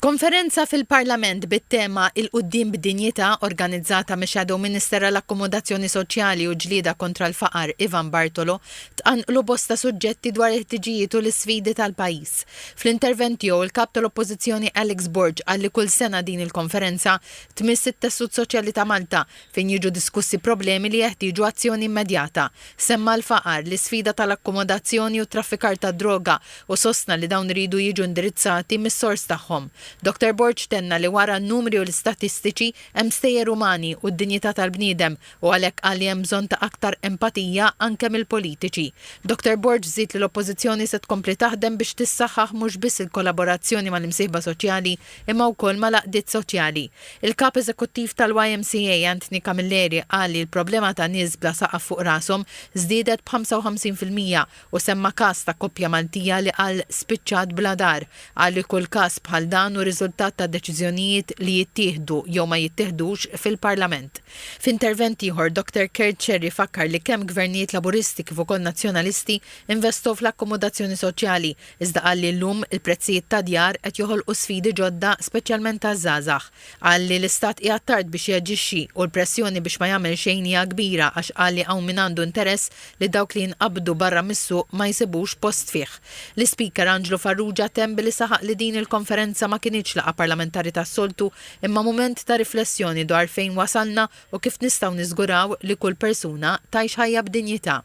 F'konferenza fil-Parlament bit-tema 'Il Quddiem b'Dinjità' organizzata mix-Shadow Minister għall-Akkomodazzjoni Soċjali u Ġlieda kontra l-Faqar Ivan Bartolo tqanqlu bosta suġġetti dwar il-ħtiġijiet u l-isfidi tal-pajjiż. Fl-intervent tiegħu il-Kap tal-Oppożizzjoni Alex Borg qal li kull sena din il-konferenza tmiss it-tessut soċjali ta' Malta fejn jiġu diskussi problemi li jeħtieġu azzjoni immedjata. Semma l-faqar, l-isfida tal-akkomodazzjoni u t-traffikar tad-droga u sostna li dawn iridu jiġu indirizzati mis-sors tagħhom. Dottor Borg tenna li wara n-numri u l-istatistiċi hemm stejjer umani u d-dinjità tal-bniedem u għalhekk qal li hemm bżonn ta' aktar empatija anke mill-politiċi. Dottor Borg żied li l-Oppożizzjoni se tkompli taħdem biex tissaħħaħ mhux biss il-kollaborazzjoni mal-imsieħba soċjali imma wkoll mal-għaqdiet soċjali. Il-Kap Eżekuttiv tal-YMCA Anthony Camilleri qal li l-problema ta' nies bla saqaf fuq rashom żdiedet b'55% u semma każ ta' koppja Maltija li qal spiċċat bla dar. Qal li kull każ bħal dan hu riżultat ta' deċiżjonijiet li jittieħdu jew ma jittiħdux fil-Parlament. F'intervent ieħor Dr Kurt Scerri fakkar li kemm gvernijiet Laburisti kif ukoll Nazzjonalisti investow fl-akkomodazzjoni soċjali iżda qal li llum il-prezzijiet tad-djar qed joħolqu sfidi ġodda speċjalment għaż-żgħażagħ. Qal li l-Istat qiegħed tard biex jaġixxi u l-pressjoni biex ma jagħmel xejn hija kbira għax qal li hawn min għandu interess li dawk li jinqabdu barra mis-suq ma jsibux post fih. L-Ispeaker Anġlu Farrugia temm billi saħaq li din il-konferenza ma kinitx laqgħa parlamentari tas-soltu imma mument ta' riflessjoni dwar fejn wasalna u kif nistgħu niżguraw li kull persuna tgħix ħajja b'dinjità.